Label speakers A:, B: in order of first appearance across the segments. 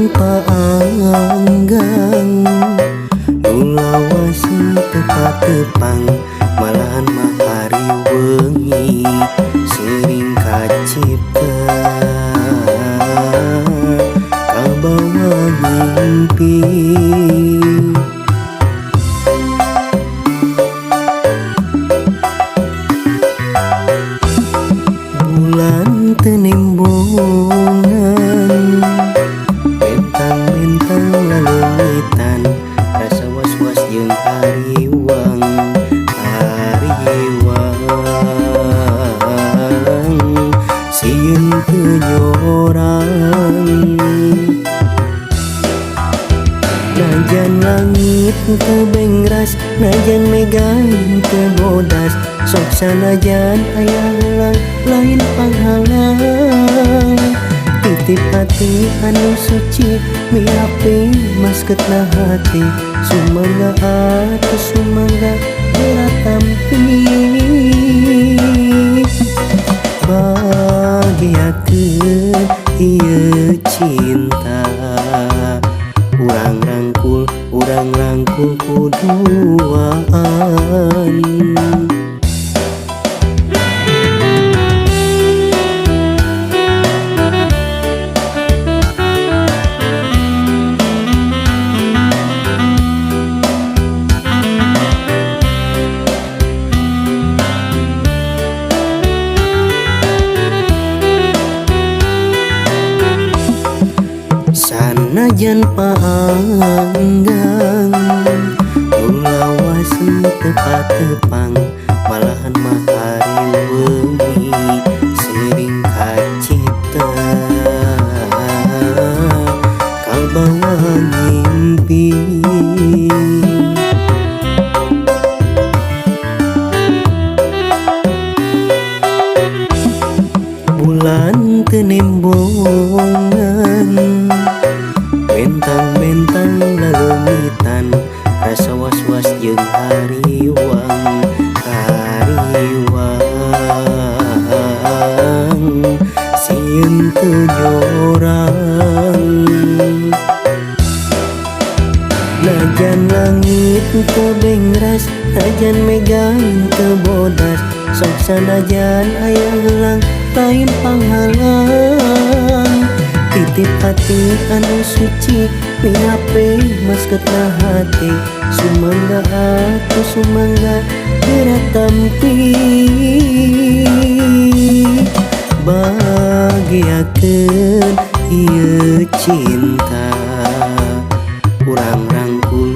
A: Sanajan paanggang nu lawas teu katepang, malahan mah ari wengi sering kacipta kabawa mimpi. Bulan teu nembongan, bentang-bentang laleumitan, rasa was-was jeung hariwang, hariwang sieun teu nyorang. Najan langit teu bengras, najan mega teu bodas, sok sanajan aya heulang lain panghalang. Titip hati anu suci miape masketna hati, sumangga atuh sumangga geura tampi. Bagiakeun ieu cinta, urang rangkul kuduaan. Sanajan paanggang nu lawas teu katepang, malahan mah ari wengi sering kacipta kabawa mimpi. Bulan teu nembongan, bentang-bentang laleumitan, rasa was-was jeung hariwang, hariwang sieun teu nyorang. Najan langit teu bengras, najan mega teu bodas, sok sanajan aya heulang lain panghalang. Titip hati anu suci miape masketna hati, sumangga atuh sumangga geura tampi. Bagiakeun ieu cinta, urang rangkul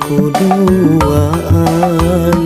A: kuduaan.